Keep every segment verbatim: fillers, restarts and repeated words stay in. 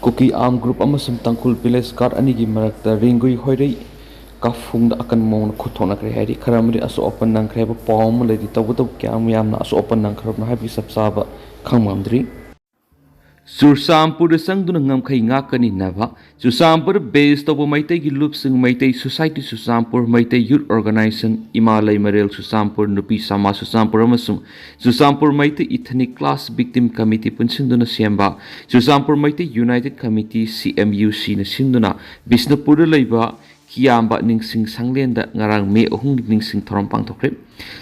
ꯀꯨꯀꯤ ꯑꯥꯔꯝ group ꯑꯃꯁꯨꯡ ꯇꯥꯡꯈꯨꯜ village ꯒꯥꯔꯗ ꯑꯅꯤꯒꯤ ꯃꯔꯛꯇ ꯔꯦꯡꯒꯨꯏ ꯍꯣꯏꯔꯩ ꯀꯥꯐꯨꯡꯗ ꯑꯀꯟꯕ ꯃꯑꯣꯡꯗ ꯈꯨꯠꯊꯣꯛꯅꯈ꯭ꯔꯦ ꯍꯥꯏꯔꯤ꯫ ꯈꯔ ꯑꯃꯗꯤ ꯑꯁꯣꯛ ꯑꯄꯟ ꯅꯪꯈ꯭ꯔꯦ ꯍꯥꯏꯕ ꯄꯥꯎ ꯑꯃ ꯂꯩꯔꯤ꯫ ꯇꯧꯕꯇꯕꯨ ꯀꯌꯥꯝ ꯌꯥꯝꯅ ꯑꯁꯣꯛ ꯑꯄꯟ ꯅꯪꯈ꯭ꯔꯕꯅꯣ ꯍꯥꯏꯕꯒꯤ ꯆꯞ ꯆꯥꯕ ꯈꯪꯕ ꯉꯝꯗ꯭ꯔꯤ꯫ ꯆꯨꯔꯆꯥꯟꯄꯨꯔꯗ ꯆꯪꯗꯨꯅ ꯉꯝꯈꯩ ꯉꯥꯛꯀꯅꯤ ꯅꯕ꯫ ꯆꯨꯔꯆꯥꯟꯄꯨꯔꯗ ꯕꯦꯁ ꯇꯧꯕ ꯃꯩꯇꯩꯒꯤ ꯂꯨꯞꯁꯤꯡ ꯃꯩꯇꯩ ꯁꯣꯁꯥꯏꯇꯤ ꯆꯨꯔꯆꯥꯟꯄꯨꯔ, ꯃꯩꯇꯩ ꯌꯨꯠ ꯑꯣꯔꯒꯅꯥꯏꯖꯦꯁꯟ, ꯏꯃꯥ ꯂꯩꯃꯔꯦꯜ ꯆꯨꯔꯆꯥꯟꯄꯨꯔ, ꯅꯨꯄꯤ ꯁꯃꯥꯖ ꯆꯨꯔꯆꯥꯟꯄꯨꯔ ꯑꯃꯁꯨꯡ Churachandpur Meitei ethnic class victim committee ꯄꯨꯟꯁꯤꯟꯗꯨꯅ ꯁꯦꯝꯕ ꯆꯨꯔꯆꯥꯟꯄꯨꯔ ꯃꯩꯇꯩ ꯌꯨꯅꯥꯏꯇꯦꯠ ꯀꯃꯤꯇꯤ, ꯁꯤ ꯑꯦꯝ ꯌꯨ ꯁꯤꯅ ꯁꯤꯟꯗꯨꯅ ꯕꯤꯁꯅꯨꯄꯨꯔꯗ ꯂꯩꯕ ꯀꯤꯌꯥꯝꯕ ꯅꯤꯡꯁꯤꯡ ꯁꯪꯂꯦꯟꯗ ꯉꯔꯥꯡ ꯃꯦ ꯑꯍꯨꯝꯒꯤ ꯅꯤꯡꯁꯤꯡ ꯊꯧꯔꯝ ꯄꯥꯡꯊꯣꯛꯈ꯭ꯔꯦ꯫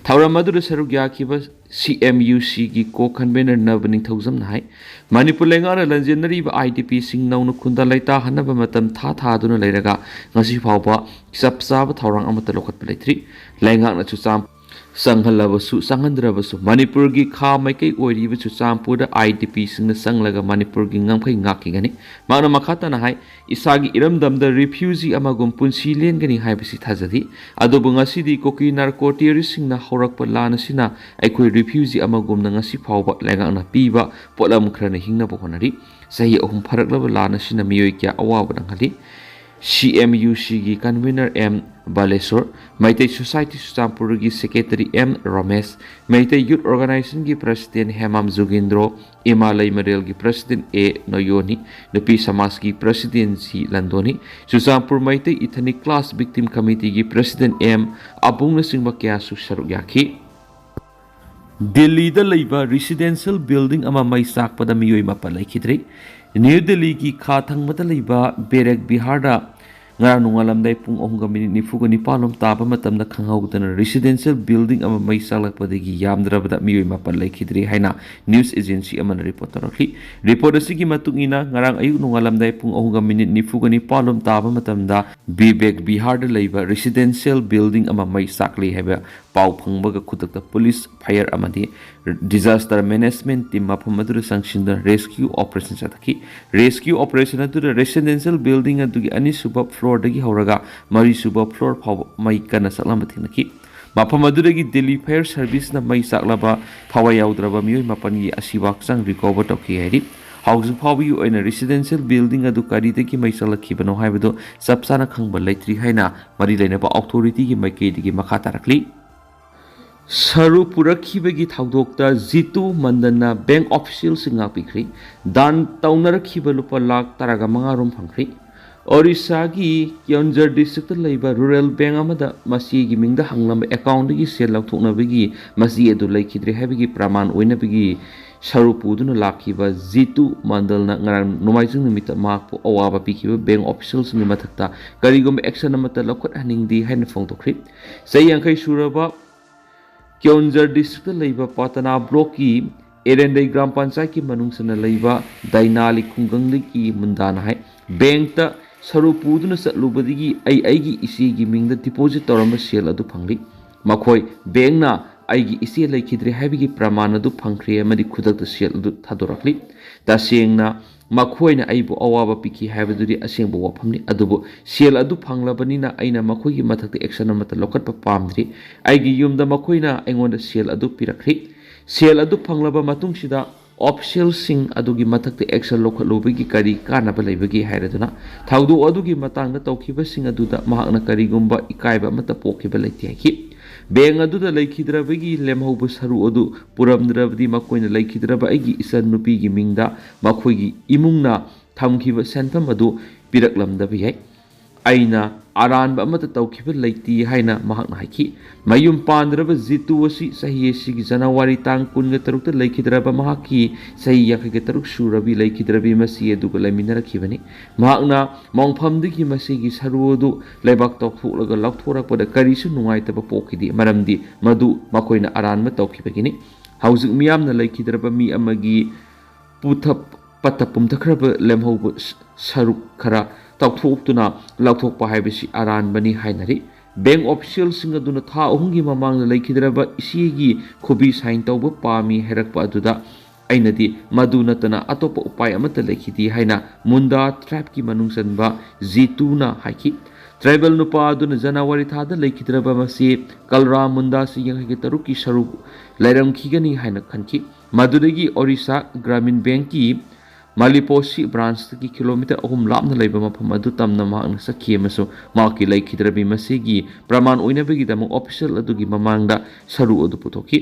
ꯊꯧꯔꯝ ꯑꯗꯨꯗ ꯁꯔꯨꯛ ꯌꯥꯈꯤꯕ ꯁꯤ ꯑꯦꯝ ꯌꯨ ꯁꯤꯒꯤ ꯀꯣ ꯀꯟꯚꯦꯅꯔ ꯅꯕ ꯅꯤꯡꯊꯧꯖꯝꯅ ꯍꯥꯏ, ꯃꯅꯤꯄꯨꯔ ꯂꯩꯉꯥꯛꯅ ꯂꯥꯟꯖꯦꯟꯅꯔꯤꯕ ꯑꯥꯏ ꯗꯤ ꯄꯤꯁꯤꯡ ꯅꯧꯅ ꯈꯨꯟꯗꯥ ꯂꯩꯇꯥꯍꯟꯅꯕ ꯃꯇꯝ ꯊꯥ ꯊꯥꯗꯨꯅ ꯂꯩꯔꯒ ꯉꯁꯤ ꯐꯥꯎꯕ ꯆꯞ ꯆꯥꯕ ꯊꯧꯔꯥꯡ ꯑꯃꯠꯇ ꯂꯧꯈꯠꯄ ꯂꯩꯇ꯭ꯔꯤ꯫ ꯂꯩꯉꯥꯛꯅ ꯆꯨꯔꯆꯥꯟ ꯆꯪꯍꯜꯂꯕꯁꯨ, ꯆꯪꯍꯟꯗ꯭ꯔꯕꯁꯨ ꯃꯅꯤꯄꯨꯔꯒꯤ ꯈꯥ ꯃꯥꯏꯀꯩ ꯑꯣꯏꯔꯤꯕ ꯆꯨꯔꯆꯥꯟꯄꯨꯔꯗ ꯑꯥꯏ ꯗꯤ ꯄꯤꯁꯤꯡꯅ ꯆꯪꯂꯒ ꯃꯅꯤꯄꯨꯔꯒꯤ ꯉꯝꯈꯩ ꯉꯥꯛꯈꯤꯒꯅꯤ꯫ ꯃꯍꯥꯛꯅ ꯃꯈꯥ ꯇꯥꯅ ꯍꯥꯏ, ꯏꯁꯥꯒꯤ ꯏꯔꯝꯗꯝꯗ ꯔꯤꯐ꯭ꯌꯨꯖꯤ ꯑꯃꯒꯨꯝ ꯄꯨꯟꯁꯤ ꯂꯦꯟꯒꯅꯤ ꯍꯥꯏꯕꯁꯤ ꯊꯥꯖꯗꯦ꯫ ꯑꯗꯨꯕꯨ ꯉꯁꯤꯗꯤ ꯀꯨꯀꯤ ꯅꯥꯔꯀꯣ ꯇꯦꯔꯣꯔꯤꯁꯁꯤꯡꯅ ꯍꯧꯔꯛꯄ ꯂꯥꯟ ꯑꯁꯤꯅ ꯑꯩꯈꯣꯏ ꯔꯤꯐ꯭ꯌꯨꯖꯤ ꯑꯃꯒꯨꯝꯅ ꯉꯁꯤ ꯐꯥꯎꯕ ꯂꯩꯉꯥꯛꯅ ꯄꯤꯕ ꯄꯣꯠꯂꯝ ꯈꯔꯅ ꯍꯤꯡꯅꯕ ꯍꯣꯠꯅꯔꯤ꯫ ꯆꯍꯤ ꯑꯍꯨꯝ ꯐꯥꯔꯛꯂꯕ ꯂꯥꯟ ꯑꯁꯤꯅ ꯃꯤꯑꯣꯏ ꯀꯌꯥ ꯑꯋꯥꯕ ꯅꯪꯍꯜꯂꯤ꯫ ꯁꯤ ꯑꯦꯝ ꯌꯨ ꯁꯤꯒꯤ convenor M Baleshor, Meitei society ꯆꯨꯔꯆꯥꯟꯄꯨꯔꯒꯤ secretary M Romesh, Meitei youth ꯑꯣꯔꯒꯅꯥꯏꯖꯦꯁꯟꯒꯤ ꯄ꯭ꯔꯁꯤꯗꯦꯟ ꯍꯦꯃꯥꯝ ꯖꯨꯒꯦꯟꯗ꯭ꯔꯣ, ꯏꯃꯥ ꯂꯩꯃꯔꯦꯜꯒꯤ ꯄ꯭ꯔꯁꯤꯗꯦꯟ ꯑꯦ ꯅꯣꯌꯣꯅꯤ, ꯅꯨꯄꯤ ꯁꯃꯥꯖꯀꯤ president C Landoni, Churachandpur Meitei ethnic class victim ꯀꯃꯤꯇꯤꯒꯤ ꯄ꯭ꯔꯁꯤꯗꯦꯟ ꯑꯦꯝ ꯑꯕꯨꯡꯅꯆꯤꯡꯕ ꯀꯌꯥꯁꯨ ꯁꯔꯨꯛ ꯌꯥꯈꯤ꯫ ꯗꯤꯜꯂꯤꯗ ꯂꯩꯕ ꯔꯤꯁꯤꯗꯦꯟꯁꯤꯌꯦꯜ ꯕꯤꯜꯗꯤꯡ ꯑꯃ ꯃꯩ ꯆꯥꯛꯄꯗ ꯃꯤꯑꯣꯏ ꯃꯥꯄꯟ ꯂꯩꯈꯤꯗ꯭ꯔꯦ꯫ ꯅ꯭ꯌꯨ ꯗꯤꯜꯂꯤꯒꯤ ꯈꯥ ꯊꯪꯕꯗ ꯂꯩꯕ ꯕꯦꯔꯦꯛ ꯕꯤꯍꯥꯔꯗ ꯉꯔꯥꯡ ꯅꯣꯡꯉꯥꯜꯂꯝꯗꯥꯏ ꯄꯨꯡ ꯑꯍꯨꯝꯒ ꯃꯤꯅꯤꯠ ꯅꯤꯐꯨꯒ ꯅꯤꯄꯥꯜ ꯂꯣꯝ ꯇꯥꯕ ꯃꯇꯝꯗ ꯈꯪꯍꯧꯗꯅ ꯔꯤꯁꯤꯗꯦꯟꯁꯤꯌꯦꯜ ꯕꯤꯜꯗꯤꯡ ꯑꯃ ꯃꯩ ꯆꯥꯛꯂꯛꯄꯗꯒꯤ ꯌꯥꯝꯗ꯭ꯔꯕꯗ ꯃꯤꯑꯣꯏ ꯃꯥꯄꯟ ꯂꯩꯈꯤꯗ꯭ꯔꯦ ꯍꯥꯏꯅ ꯅ꯭ꯌꯨꯁ ꯑꯦꯖꯦꯟꯁꯤ ꯑꯃꯅ ꯔꯤꯄꯣꯔꯠ ꯇꯧꯔꯛꯂꯤ꯫ ꯔꯤꯄꯣꯔꯠ ꯑꯁꯤꯒꯤ ꯃꯇꯨꯡ ꯏꯟꯅ, ꯉꯔꯥꯡ ꯑꯌꯨꯛ ꯅꯣꯡꯉꯥꯜꯂꯝꯗꯥꯏ ꯄꯨꯡ ꯑꯍꯨꯝꯒ ꯃꯤꯅꯤꯠ ꯅꯤꯐꯨꯒ ꯅꯤꯄꯥꯜ ꯂꯣꯝ ꯇꯥꯕ ꯃꯇꯝꯗ ꯕꯤꯕꯦꯛ ꯕꯤꯍꯥꯔꯗ ꯂꯩꯕ ꯔꯤꯁꯤꯗꯦꯟꯁꯤꯌꯦꯜ ꯕꯤꯜꯗꯤꯡ ꯑꯃ ꯃꯩ ꯆꯥꯛꯂꯤ ꯍꯥꯏꯕ ꯄꯥꯎ ꯐꯪꯕꯒ ꯈꯨꯗꯛꯇ ꯄꯨꯂꯤꯁ, ꯐꯥꯌꯔ ꯑꯃꯗꯤ ꯗꯤꯖꯥꯁꯇꯔ ꯃꯦꯅꯦꯖꯃꯦꯟ ꯇꯤꯝ ꯃꯐꯝ ꯑꯗꯨꯗ ꯆꯪꯁꯤꯟꯗꯨꯅ ꯔꯦꯁꯀ꯭ꯌꯨ ꯑꯣꯄꯔꯦꯁꯟ ꯆꯠꯊꯈꯤ꯫ ꯔꯦꯁꯀ꯭ꯌꯨ ꯑꯣꯄꯔꯦꯁꯟ ꯑꯗꯨꯗ ꯔꯦꯁꯤꯗꯦꯟꯁꯤꯌꯦꯜ ꯕꯤꯜꯗꯤꯡ ꯑꯗꯨꯒꯤ ꯑꯅꯤꯁꯨꯕ ꯐ꯭ꯂꯣꯔꯗꯒꯤ ꯍꯧꯔꯒ ꯃꯔꯤꯁꯨꯕ ꯐ꯭ꯂꯣꯔ ꯐꯥꯎꯕ ꯃꯩ ꯀꯟꯅ ꯆꯥꯛꯂꯝꯕ ꯊꯦꯡꯅꯈꯤ꯫ ꯃꯐꯝ ꯑꯗꯨꯗꯒꯤ ꯗꯤꯜꯂꯤ ꯐꯥꯌꯔ ꯁꯔꯚꯤꯁꯅ ꯃꯩ ꯆꯥꯛꯂꯕ ꯊꯋꯥꯏ ꯌꯥꯎꯗ꯭ꯔꯕ ꯃꯤꯑꯣꯏ ꯃꯥꯄꯟꯒꯤ ꯑꯁꯤꯕ ꯍꯛꯆꯥꯡ ꯔꯤꯀꯣꯚꯔ ꯇꯧꯈꯤ ꯍꯥꯏꯔꯤ꯫ ꯍꯧꯖꯤꯛ ꯐꯥꯎꯕꯒꯤ ꯑꯣꯏꯅ residential building ꯑꯗꯨ ꯀꯔꯤꯗꯒꯤ ꯃꯩ ꯆꯠꯂꯛꯈꯤꯕꯅꯣ ꯍꯥꯏꯕꯗꯨ ꯆꯞ ꯆꯥꯅ ꯈꯪꯕ ꯂꯩꯇ꯭ꯔꯤ ꯍꯥꯏꯅ ꯃꯔꯤ ꯂꯩꯅꯕ authority ꯒꯤ ꯃꯥꯏꯀꯩꯗꯒꯤ ꯃꯈꯥ ꯇꯥꯔꯛꯂꯤ꯫ ꯁꯔꯨ ꯄꯨꯔꯛꯈꯤꯕꯒꯤ ꯊꯧꯗꯣꯛꯇ ꯖꯤꯇꯨ ꯃꯟꯗꯟꯅ bank official ꯁꯤꯡ ꯉꯥꯛꯄꯤꯈ꯭ꯔꯤ꯫ ꯗꯥꯟ ꯇꯧꯅꯔꯛꯈꯤꯕ ꯂꯨꯄꯥ ꯂꯥꯈ ꯇꯔꯥꯒ ꯃꯉꯥ ꯔꯣꯝ ꯐꯪꯈ꯭ꯔꯤ꯫ ꯑꯣꯔꯤꯁꯥꯒꯤ ꯀ꯭ꯌꯣꯟꯖꯔ district ꯇ ꯂꯩꯕ rural bank ꯑꯃꯗ ꯃꯁꯤꯒꯤ ꯃꯤꯡꯗ ꯍꯥꯡꯂꯝꯕ account ꯗꯒꯤ ꯁꯦꯜ ꯂꯧꯊꯣꯛꯅꯕꯒꯤ ꯃꯆꯦ ꯑꯗꯨ ꯂꯩꯈꯤꯗ꯭ꯔꯦ ꯍꯥꯏꯕꯒꯤ ꯄ꯭ꯔꯃꯥꯟ ꯑꯣꯏꯅꯕꯒꯤ ꯁꯔꯨ ꯄꯨꯗꯨꯅ ꯂꯥꯛꯈꯤꯕ ꯖꯤꯇꯨ ꯃꯟꯗꯜꯅ ꯉꯔꯥꯡ ꯅꯣꯡꯃꯥꯏꯖꯤꯡ ꯅꯨꯃꯤꯠꯇ ꯃꯍꯥꯛꯄꯨ ꯑꯋꯥꯕ ꯄꯤꯈꯤꯕ bank official ꯁꯤꯡꯒꯤ ꯃꯊꯛꯇ ꯀꯔꯤꯒꯨꯝꯕ action ꯑꯃꯠꯇ ꯂꯧꯈꯠꯍꯟꯅꯤꯡꯗꯦ ꯍꯥꯏꯅ ꯐꯣꯡꯗꯣꯛꯈ꯭ꯔꯤ꯫ ꯆꯍꯤ ꯌꯥꯡꯈꯩ ꯁꯨꯔꯕ ꯀ꯭ꯌꯣꯟꯖꯔ district ꯇ ꯂꯩꯕ ꯄꯥꯇꯅꯥ block ꯀꯤ ꯑꯦꯔꯦꯟꯗꯩ ꯒ꯭ꯔꯥꯝ ꯄꯟꯆꯥꯌꯠꯀꯤ ꯃꯅꯨꯡ ꯆꯟꯅ ꯂꯩꯕ ꯗꯥꯏꯅꯥꯂꯤ ꯈꯨꯡꯒꯪꯗꯒꯤ ꯃꯨꯟꯗꯥꯅ ꯍꯥꯏ, bank ꯇ ꯁꯔꯨ ꯄꯨꯗꯨꯅ ꯆꯠꯂꯨꯕꯗꯒꯤ ꯑꯩ ꯑꯩꯒꯤ ꯏꯆꯦꯒꯤ ꯃꯤꯡꯗ deposit ꯇꯧꯔꯝꯕ ꯁꯦꯜ ꯑꯗꯨ ꯐꯪꯂꯤ꯫ ꯃꯈꯣꯏ bank ꯅ ꯑꯩꯒꯤ ꯏꯆꯦ ꯂꯩꯈꯤꯗ꯭ꯔꯦ ꯍꯥꯏꯕꯒꯤ ꯄ꯭ꯔꯃꯥꯟ ꯑꯗꯨ ꯐꯪꯈ꯭ꯔꯦ ꯑꯃꯗꯤ ꯈꯨꯗꯛꯇ ꯁꯦꯜ ꯑꯗꯨ ꯊꯥꯗꯣꯔꯛꯂꯤ꯫ ꯇꯁꯦꯡꯅ ꯃꯈꯣꯏꯅ ꯑꯩꯕꯨ ꯑꯋꯥꯕ ꯄꯤꯈꯤ ꯍꯥꯏꯕꯗꯨꯗꯤ ꯑꯁꯦꯡꯕ ꯋꯥꯐꯝꯅꯤ, ꯑꯗꯨꯕꯨ ꯁꯦꯜ ꯑꯗꯨ ꯐꯪꯂꯕꯅꯤꯅ ꯑꯩꯅ ꯃꯈꯣꯏꯒꯤ ꯃꯊꯛꯇ action ꯑꯃꯠꯇ ꯂꯧꯈꯠꯄ ꯄꯥꯝꯗ꯭ꯔꯤ꯫ ꯑꯩꯒꯤ ꯌꯨꯝꯗ ꯃꯈꯣꯏꯅ ꯑꯩꯉꯣꯟꯗ ꯁꯦꯜ ꯑꯗꯨ ꯄꯤꯔꯛꯈ꯭ꯔꯤ꯫ ꯁꯦꯜ ꯑꯗꯨ ꯐꯪꯂꯕ ꯃꯇꯨꯡꯁꯤꯗ official ꯁꯤꯡ ꯑꯗꯨꯒꯤ ꯃꯊꯛꯇ action ꯂꯧꯈꯠꯂꯨꯕꯒꯤ ꯀꯔꯤ ꯀꯥꯟꯅꯕ ꯂꯩꯕꯒꯦ ꯍꯥꯏꯔꯗꯨꯅ ꯊꯧꯗꯣꯛ ꯑꯗꯨꯒꯤ ꯃꯇꯥꯡꯗ ꯇꯧꯈꯤꯕꯁꯤꯡ ꯑꯗꯨꯗ ꯃꯍꯥꯛꯅ ꯀꯔꯤꯒꯨꯝꯕ ꯏꯀꯥꯏꯕ ꯑꯃꯠꯇ ꯄꯣꯛꯈꯤꯕ ꯂꯩꯇꯦ ꯍꯥꯏꯈꯤ꯫ Bank ꯑꯗꯨꯗ ꯂꯩꯈꯤꯗ꯭ꯔꯕꯒꯤ ꯂꯦꯝꯍꯧꯕ ꯁꯔꯨ ꯑꯗꯨ ꯄꯨꯔꯝꯗ꯭ꯔꯕꯗꯤ ꯃꯈꯣꯏꯅ ꯂꯩꯈꯤꯗ꯭ꯔꯕ ꯑꯩꯒꯤ ꯏꯆꯟ ꯅꯨꯄꯤꯒꯤ ꯃꯤꯡꯗ ꯃꯈꯣꯏꯒꯤ ꯏꯃꯨꯡꯅ ꯊꯝꯈꯤꯕ ꯁꯦꯟꯐꯝ ꯑꯗꯨ ꯄꯤꯔꯛꯂꯝꯗꯕ ꯌꯥꯏ꯫ ꯑꯩꯅ ꯑꯔꯥꯟꯕ ꯑꯃꯠꯇ ꯇꯧꯈꯤꯕ ꯂꯩꯇꯦ ꯍꯥꯏꯅ ꯃꯍꯥꯛꯅ ꯍꯥꯏꯈꯤ꯫ ꯃꯌꯨꯝ ꯄꯥꯟꯗ꯭ꯔꯕ ꯖꯤꯇꯨ ꯑꯁꯤ ꯆꯍꯤ ꯑꯁꯤꯒꯤ ꯖꯅꯋꯥꯔꯤ ꯇꯥꯡ ꯀꯨꯟꯒ ꯇꯔꯨꯛꯇ ꯂꯩꯈꯤꯗ꯭ꯔꯕ ꯃꯍꯥꯛꯀꯤ ꯆꯍꯤ ꯌꯥꯡꯈꯩꯒ ꯇꯔꯨꯛ ꯁꯨꯔꯕꯤ ꯂꯩꯈꯤꯗ꯭ꯔꯕꯤ ꯃꯆꯦ ꯑꯗꯨꯒ ꯂꯩꯃꯤꯟꯅꯔꯛꯈꯤꯕꯅꯤ꯫ ꯃꯍꯥꯛꯅ ꯃꯣꯡꯐꯝꯗꯒꯤ ꯃꯁꯤꯒꯤ ꯁꯔꯨ ꯑꯗꯨ ꯂꯩꯕꯥꯛ ꯇꯧꯊꯣꯛꯂꯒ ꯂꯧꯊꯣꯔꯛꯄꯗ ꯀꯔꯤꯁꯨ ꯅꯨꯡꯉꯥꯏꯇꯕ ꯄꯣꯛꯈꯤꯗꯦ, ꯃꯔꯝꯗꯤ ꯃꯗꯨ ꯃꯈꯣꯏꯅ ꯑꯔꯥꯟꯕ ꯇꯧꯈꯤꯕꯒꯤꯅꯤ꯫ ꯍꯧꯖꯤꯛ ꯃꯤꯌꯥꯝꯅ ꯂꯩꯈꯤꯗ꯭ꯔꯕ ꯃꯤ ꯑꯃꯒꯤ ꯄꯨꯊ-, ꯄꯠꯇ ꯄꯨꯝꯊꯈ꯭ꯔꯕ ꯂꯦꯝꯍꯧꯕ ꯁ-, ꯁꯔꯨꯛ ꯈꯔ ꯇꯧꯊꯣꯛꯇꯨꯅ ꯂꯧꯊꯣꯛꯄ ꯍꯥꯏꯕꯁꯤ ꯑꯔꯥꯟꯕꯅꯤ ꯍꯥꯏꯅꯔꯤ꯫ Bank official ꯁꯤꯡ ꯑꯗꯨꯅ ꯊꯥ ꯑꯍꯨꯝꯒꯤ ꯃꯃꯥꯡꯗ ꯂꯩꯈꯤꯗ꯭ꯔꯕ ꯏꯆꯦꯒꯤ ꯈꯨꯕꯤ sign ꯇꯧꯕ ꯄꯥꯝꯃꯤ ꯍꯥꯏꯔꯛꯄ ꯑꯗꯨꯗ ꯑꯩꯅꯗꯤ ꯃꯗꯨ ꯅꯠꯇꯅ ꯑꯇꯣꯞꯄ ꯎꯄꯥꯏ ꯑꯃꯠꯇ ꯂꯩꯈꯤꯗꯦ ꯍꯥꯏꯅ ꯃꯨꯟꯗꯥ tribe ꯀꯤ ꯃꯅꯨꯡ ꯆꯟꯕ ꯖꯤꯇꯨꯅ ꯍꯥꯏꯈꯤ꯫ Tribal ꯅꯨꯄꯥ ꯑꯗꯨꯅ ꯖꯅꯋꯥꯔꯤ ꯊꯥꯗ ꯂꯩꯈꯤꯗ꯭ꯔꯕ ꯃꯆꯦ ꯀꯜꯔꯥ ꯃꯨꯟꯗꯥꯁꯤ ꯌꯥꯡꯈꯩꯒ ꯇꯔꯨꯛꯀꯤ ꯁꯔꯨꯛ ꯂꯩꯔꯝꯈꯤꯒꯅꯤ ꯍꯥꯏꯅ ꯈꯟꯈꯤ꯫ ꯃꯗꯨꯗꯒꯤ ꯑꯣꯔꯤꯁꯥ ꯒ꯭ꯔꯥꯃꯤꯟ bank ꯀꯤ ꯃꯂꯤꯄꯣꯁꯤ ꯕ꯭ꯔꯥꯟꯁꯇꯒꯤ ꯀꯤꯂꯣꯃꯤꯇꯔ ꯑꯍꯨꯝ ꯂꯥꯞꯅ ꯂꯩꯕ ꯃꯐꯝ ꯑꯗꯨ ꯇꯝꯅ ꯃꯍꯥꯛꯅ ꯆꯠꯈꯤ ꯑꯃꯁꯨꯡ ꯃꯍꯥꯛꯀꯤ ꯂꯩꯈꯤꯗ꯭ꯔꯕꯤ ꯃꯁꯤꯒꯤ ꯄ꯭ꯔꯃꯥꯟ ꯑꯣꯏꯅꯕꯒꯤꯗꯃꯛ ꯑꯣꯐꯤꯁꯤꯌꯦꯜ ꯑꯗꯨꯒꯤ ꯃꯃꯥꯡꯗ ꯁꯔꯨ ꯑꯗꯨ ꯄꯨꯊꯣꯛꯈꯤ꯫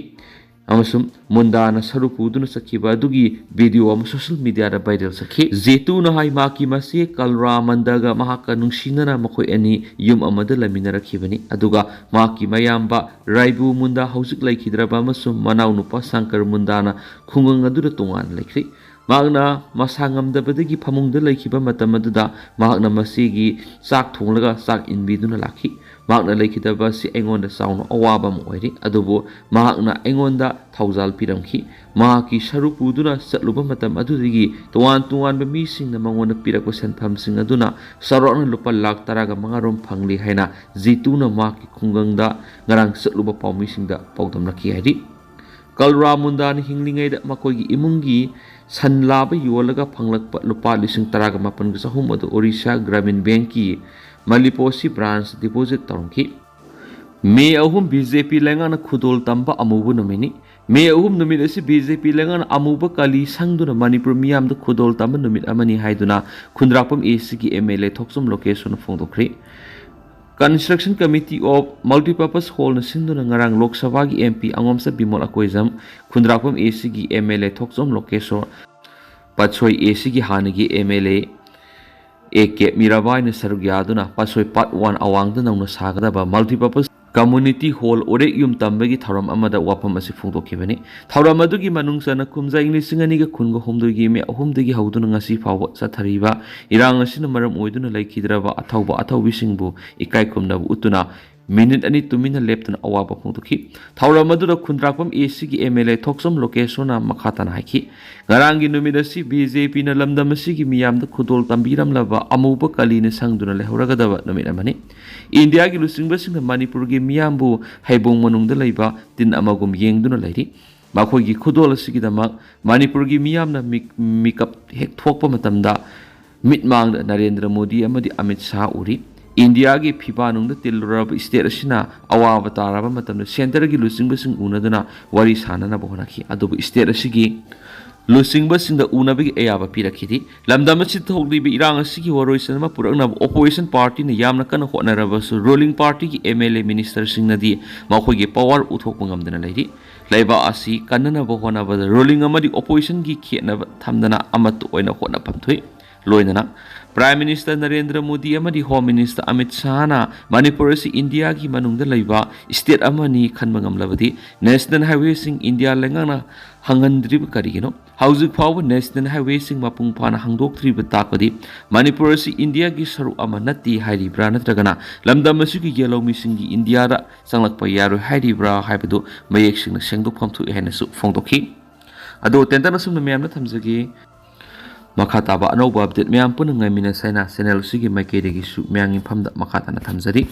ꯑꯃꯁꯨꯡ ꯃꯨꯟꯗꯥꯅ ꯁꯔꯨ ꯄꯨꯗꯨꯅ ꯆꯠꯈꯤꯕ ꯑꯗꯨꯒꯤ ꯚꯤꯗꯤꯑꯣ ꯑꯃ ꯁꯣꯁꯤꯌꯦꯜ ꯃꯤꯗꯤꯌꯥꯗ ꯚꯥꯏꯔꯦꯜ ꯆꯠꯈꯤ꯫ ꯖꯦꯇꯨꯅ ꯍꯥꯏ, ꯃꯍꯥꯛꯀꯤ ꯃꯆꯦ ꯀꯜꯔꯥ ꯃꯟꯗꯒ ꯃꯍꯥꯛꯀ ꯅꯨꯡꯁꯤꯅꯅ ꯃꯈꯣꯏ ꯑꯅꯤ ꯌꯨꯝ ꯑꯃꯗ ꯂꯩꯃꯤꯟꯅꯔꯛꯈꯤꯕꯅꯤ, ꯑꯗꯨꯒ ꯃꯍꯥꯛꯀꯤ ꯃꯌꯥꯝꯕ ꯔꯥꯏꯕꯨ ꯃꯨꯟꯗꯥ, ꯍꯧꯖꯤꯛ ꯂꯩꯈꯤꯗ꯭ꯔꯕ, ꯑꯃꯁꯨꯡ ꯃꯅꯥꯎꯅꯨꯄꯥ ꯁꯪꯀꯔ ꯃꯨꯟꯗꯥꯅ ꯈꯨꯡꯒꯪ ꯑꯗꯨꯗ ꯇꯣꯉꯥꯟꯅ ꯂꯩꯈ꯭ꯔꯦ꯫ ꯃꯍꯥꯛꯅ ꯃꯁꯥ ꯉꯝꯗꯕꯗꯒꯤ ꯐꯃꯨꯡꯗ ꯂꯩꯈꯤꯕ ꯃꯇꯝ ꯑꯗꯨꯗ ꯃꯍꯥꯛꯅ ꯃꯆꯦꯒꯤ ꯆꯥꯛ ꯊꯣꯡꯂꯒ ꯆꯥꯛ ꯏꯟꯕꯤꯗꯨꯅ ꯂꯥꯛꯈꯤ꯫ ꯃꯍꯥꯛꯅ ꯂꯩꯈꯤꯗꯕ ꯑꯁꯤ ꯑꯩꯉꯣꯟꯗ ꯆꯥꯎꯅ ꯑꯋꯥꯕ ꯑꯃ ꯑꯣꯏꯔꯤ, ꯑꯗꯨꯕꯨ ꯃꯍꯥꯛꯅ ꯑꯩꯉꯣꯟꯗ ꯊꯧꯖꯥꯜ ꯄꯤꯔꯝꯈꯤ꯫ ꯃꯍꯥꯛꯀꯤ ꯁꯔꯨ ꯄꯨꯗꯨꯅ ꯆꯠꯂꯨꯕ ꯃꯇꯝ ꯑꯗꯨꯗꯒꯤ ꯇꯣꯉꯥꯟ ꯇꯣꯉꯥꯟꯕ ꯃꯤꯁꯤꯡꯅ ꯃꯉꯣꯟꯗ ꯄꯤꯔꯛꯄ ꯁꯦꯟꯐꯝꯁꯤꯡ ꯑꯗꯨꯅ ꯆꯥꯎꯔꯥꯛꯅ ꯂꯨꯄꯥ ꯂꯥꯈ ꯇꯔꯥꯒ ꯃꯉꯥ ꯔꯣꯝ ꯐꯪꯂꯤ ꯍꯥꯏꯅ ꯖꯤꯇꯨꯅ ꯃꯍꯥꯛꯀꯤ ꯈꯨꯡꯒꯪꯗ ꯉꯔꯥꯡ ꯆꯠꯂꯨꯕ ꯄꯥꯎꯃꯤꯁꯤꯡꯗ ꯄꯥꯎꯗꯝꯂꯛꯈꯤ ꯍꯥꯏꯔꯤ꯫ ꯀꯜꯔꯥ ꯃꯨꯟꯗꯥꯅ ꯍꯤꯡꯂꯤꯉꯩꯗ ꯃꯈꯣꯏꯒꯤ ꯏꯃꯨꯡꯒꯤ ꯁꯟ ꯂꯥꯕ ꯌꯣꯜꯂꯒ ꯐꯪꯂꯛꯄ ꯂꯨꯄꯥ ꯂꯤꯁꯤꯡ ꯇꯔꯥꯒ ꯃꯥꯄꯟꯒ ꯆꯍꯨꯝ ꯑꯗꯨ ꯑꯣꯔꯤꯁꯥ ꯒ꯭ꯔꯥꯃꯤꯟ ꯕꯦꯡꯀꯤ ꯃꯂꯤꯄꯣꯁꯤ ꯕ꯭ꯔꯥꯟꯁ ꯗꯤꯄꯣꯖꯤꯠ ꯇꯧꯔꯝꯈꯤ꯫ ꯃꯦ ꯑꯍꯨꯝ, ꯕꯤ ꯖꯦ ꯄꯤ ꯂꯩꯉꯥꯛꯅ ꯈꯨꯗꯣꯜ ꯇꯝꯕ ꯑꯃꯨꯕ ꯅꯨꯃꯤꯠꯅꯤ꯫ ꯃꯦ ꯑꯍꯨꯝ ꯅꯨꯃꯤꯠ ꯑꯁꯤ ꯕꯤ ꯖꯦ ꯄꯤ ꯂꯩꯉꯥꯛꯅ ꯑꯃꯨꯕ ꯀꯥꯂꯤ ꯁꯪꯗꯨꯅ ꯃꯅꯤꯄꯨꯔ ꯃꯤꯌꯥꯝꯗ ꯈꯨꯗꯣꯜ ꯇꯝꯕ ꯅꯨꯃꯤꯠ ꯑꯃꯅꯤ ꯍꯥꯏꯗꯨꯅ ꯈꯨꯟꯗ꯭ꯔꯥꯛꯄꯝ ꯑꯦ ꯁꯤꯒꯤ ꯑꯦꯝ ꯑꯦꯜ ꯑꯦ ꯊꯣꯛꯆꯣꯝ ꯂꯣꯀꯦꯁꯣꯔꯅ ꯐꯣꯡꯗꯣꯛꯈ꯭ꯔꯤ꯫ Construction Committee of Multipurpose Hallꯅ ꯁꯤꯟꯗꯨꯅ ꯉꯔꯥꯡ ꯂꯣꯛ ꯁꯚꯥꯒꯤ M P ꯑꯉꯣꯝꯆꯥ Bimol Akoijam, Khundrakpam A ꯁꯤꯒꯤ ꯑꯦꯝ ꯑꯦꯜ ꯑꯦ ꯊꯣꯛꯆꯣꯝ ꯂꯣꯀꯦꯁꯣꯔ, ꯄꯥꯠꯁꯣꯏ ꯑꯦ ꯁꯤꯒꯤ ꯍꯥꯟꯅꯒꯤ M L A A K ꯃꯤꯔꯥꯕꯥꯏꯅ ꯁꯔꯨꯛ ꯌꯥꯗꯨꯅ ꯄꯥꯠꯁꯣꯏ ꯄꯥꯔꯠ ꯋꯥꯟ ꯑꯋꯥꯡꯗ ꯅꯧꯅ ꯁꯥꯒꯗꯕ Multipurpose Community Hall ꯎꯔꯦꯛ ꯌꯨꯝ ꯇꯝꯕꯒꯤ ꯊꯧꯔꯝ ꯑꯃꯗ ꯋꯥꯐꯝ ꯑꯁꯤ ꯐꯣꯡꯗꯣꯛꯈꯤꯕꯅꯤ꯫ ꯊꯧꯔꯝ ꯑꯗꯨꯒꯤ ꯃꯅꯨꯡ ꯆꯟꯅ ꯀꯨꯝꯖꯥ ꯏꯪ ꯂꯤꯁꯤꯡ ꯑꯅꯤꯒ ꯀꯨꯟꯒ ꯍꯨꯝꯗꯣꯏꯒꯤ ꯃꯦ ꯑꯍꯨꯝꯗꯒꯤ ꯍꯧꯗꯨꯅ ꯉꯁꯤ ꯐꯥꯎꯕ ꯆꯠꯊꯔꯤꯕ ꯏꯔꯥꯡ ꯑꯁꯤꯅ ꯃꯔꯝ ꯑꯣꯏꯗꯨꯅ ꯂꯩꯈꯤꯗ꯭ꯔꯕ ꯑꯊꯧꯕ ꯑꯊꯧꯕꯤꯁꯤꯡꯕꯨ ꯏꯀꯥꯏ ꯈꯨꯝꯅꯕ ꯎꯠꯇꯨꯅ ꯃꯤꯅꯤꯠ ꯑꯅꯤ ꯇꯨꯃꯤꯟꯅ ꯂꯦꯞꯇꯨꯅ ꯑꯋꯥꯕ ꯐꯣꯡꯗꯣꯛꯈꯤ꯫ ꯊꯧꯔꯝ ꯑꯗꯨꯗ ꯈꯨꯟꯗ꯭ꯔꯥꯛꯄꯝ ꯑꯦ ꯁꯤꯒꯤ ꯑꯦꯝ ꯑꯦꯜ ꯑꯦ ꯊꯣꯛꯆꯣꯝ ꯂꯣꯀꯦꯁꯣꯔꯅ ꯃꯈꯥ ꯇꯥꯅ ꯍꯥꯏꯈꯤ, ꯉꯔꯥꯡꯒꯤ ꯅꯨꯃꯤꯠ ꯑꯁꯤ ꯕꯤ ꯖꯦ ꯄꯤꯅ ꯂꯝꯗꯝ ꯑꯁꯤꯒꯤ ꯃꯤꯌꯥꯝꯗ ꯈꯨꯗꯣꯜ ꯇꯝꯕꯤꯔꯝꯂꯕ ꯑꯃꯨꯕ ꯀꯂꯤꯅ ꯁꯪꯗꯨꯅ ꯂꯩꯍꯧꯔꯒꯗꯕ ꯅꯨꯃꯤꯠ ꯑꯃꯅꯤ꯫ ꯏꯟꯗꯤꯌꯥꯒꯤ ꯂꯨꯆꯤꯡꯕꯁꯤꯡꯅ ꯃꯅꯤꯄꯨꯔꯒꯤ ꯃꯤꯌꯥꯝꯕꯨ ꯍꯩꯕꯣꯡ ꯃꯅꯨꯡꯗ ꯂꯩꯕ ꯇꯤꯟ ꯑꯃꯒꯨꯝ ꯌꯦꯡꯗꯨꯅ ꯂꯩꯔꯤ꯫ ꯃꯈꯣꯏꯒꯤ ꯈꯨꯗꯣꯜ ꯑꯁꯤꯒꯤꯗꯃꯛ ꯃꯅꯤꯄꯨꯔꯒꯤ ꯃꯤꯌꯥꯝꯅ ꯃꯤꯛ-, ꯃꯤꯀꯞ ꯍꯦꯛ ꯊꯣꯛꯄ ꯃꯇꯝꯗ ꯃꯤꯠꯃꯥꯡꯗ ꯅꯔꯦꯟꯗ꯭ꯔ ꯃꯣꯗꯤ ꯑꯃꯗꯤ ꯑꯃꯤꯠ ꯁꯥꯍ ꯎꯔꯤ꯫ ꯏꯟꯗꯤꯌꯥꯒꯤ ꯐꯤꯕꯥꯅꯨꯡꯗ ꯇꯤꯜꯂꯨꯔꯕ ꯁ꯭ꯇꯦꯠ ꯑꯁꯤꯅ ꯑꯋꯥꯕ ꯇꯥꯔꯕ ꯃꯇꯝꯗ ꯁꯦꯟꯇꯔꯒꯤ ꯂꯨꯆꯤꯡꯕꯁꯤꯡ ꯎꯅꯗꯨꯅ ꯋꯥꯔꯤ ꯁꯥꯅꯅꯕ ꯍꯣꯠꯅꯈꯤ꯫ ꯑꯗꯨꯕꯨ ꯁ꯭ꯇꯦꯠ ꯑꯁꯤꯒꯤ ꯂꯨꯆꯤꯡꯕꯁꯤꯡꯗ ꯎꯅꯕꯒꯤ ꯑꯌꯥꯕ ꯄꯤꯔꯛꯈꯤꯗꯦ꯫ ꯂꯝꯗꯝ ꯑꯁꯤꯗ ꯊꯣꯛꯂꯤꯕ ꯏꯔꯥꯡ ꯑꯁꯤꯒꯤ ꯋꯥꯔꯣꯏꯁꯤꯟ ꯑꯃ ꯄꯨꯔꯛꯅꯕ opposition partyꯅ ꯌꯥꯝꯅ ꯀꯟꯅ ꯍꯣꯠꯅꯔꯕꯁꯨ, ruling partyꯒꯤ MLA ministerꯁꯤꯡꯅꯗꯤ ꯃꯈꯣꯏꯒꯤ power ꯎꯠꯊꯣꯛꯄ ꯉꯝꯗꯅ ꯂꯩꯔꯤ꯫ ꯂꯩꯕꯥꯛ ꯑꯁꯤ ꯀꯟꯅꯅꯕ ꯍꯣꯠꯅꯕꯗ ruling ꯑꯃꯗꯤ oppositionꯒꯤ ꯈꯦꯠꯅꯕ ꯊꯝꯗꯅ ꯑꯃꯠꯇ ꯑꯣꯏꯅ ꯍꯣꯠꯅꯐꯝ ꯊꯣꯛꯏ꯫ ꯂꯣꯏꯅꯅ Prime Minister ꯅꯔꯦꯟꯗ꯭ꯔ ꯃꯣꯗꯤ ꯑꯃꯗꯤ Home Minister ꯑꯃꯤꯠ ꯁꯥꯍꯅ ꯃꯅꯤꯄꯨꯔ ꯑꯁꯤ ꯏꯟꯗꯤꯌꯥꯒꯤ ꯃꯅꯨꯡꯗ ꯂꯩꯕ state ꯑꯃꯅꯤ ꯈꯟꯕ ꯉꯝꯂꯕꯗꯤ National Highwayꯁꯤꯡ ꯏꯟꯗꯤꯌꯥ ꯂꯩꯉꯥꯛꯅ ꯍꯪꯍꯟꯗ꯭ꯔꯤꯕ ꯀꯔꯤꯒꯤꯅꯣ? ꯍꯧꯖꯤꯛ ꯐꯥꯎꯕ National Highwayꯁꯤꯡ ꯃꯄꯨꯡ ꯐꯥꯅ ꯍꯥꯡꯗꯣꯛꯇ꯭ꯔꯤꯕ ꯇꯥꯛꯄꯗꯤ ꯃꯅꯤꯄꯨꯔ ꯑꯁꯤ ꯏꯟꯗꯤꯌꯥꯒꯤ ꯁꯔꯨꯛ ꯑꯃ ꯅꯠꯇꯦ ꯍꯥꯏꯔꯤꯕ꯭ꯔꯥ, ꯅꯠꯇ꯭ꯔꯒꯅ ꯂꯝꯗꯝ ꯑꯁꯤꯒꯤ ꯌꯦꯜꯍꯧꯃꯤꯁꯤꯡꯒꯤ ꯏꯟꯗꯤꯌꯥꯗ ꯆꯪꯂꯛꯄ ꯌꯥꯔꯣꯏ ꯍꯥꯏꯔꯤꯕ꯭ꯔꯥ ꯍꯥꯏꯕꯗꯨ ꯃꯌꯦꯛ ꯁꯦꯡꯅ ꯁꯦꯡꯗꯣꯛꯐꯝ ꯊꯣꯛꯏ ꯍꯥꯏꯅꯁꯨ ꯐꯣꯡꯗꯣꯛꯈꯤ꯫ ꯑꯗꯣ ꯇꯦꯟꯇꯛꯅ ꯁꯨꯝꯅ ꯃꯌꯥꯝꯅ ꯊꯝꯖꯒꯦ꯫ ꯃꯈꯥ ꯇꯥꯕ ꯑꯅꯧꯕ update ꯃꯌꯥꯝ ꯄꯨꯟꯅ ꯉꯥꯏꯃꯤꯟꯅꯁꯦ ꯍꯥꯏꯅ channel ꯑꯁꯤꯒꯤ ꯃꯥꯏꯀꯩꯗꯒꯤꯁꯨ ꯃꯌꯥꯝꯒꯤ ꯃꯐꯝꯗ ꯃꯈꯥ ꯇꯥꯅ ꯊꯝꯖꯔꯤ꯫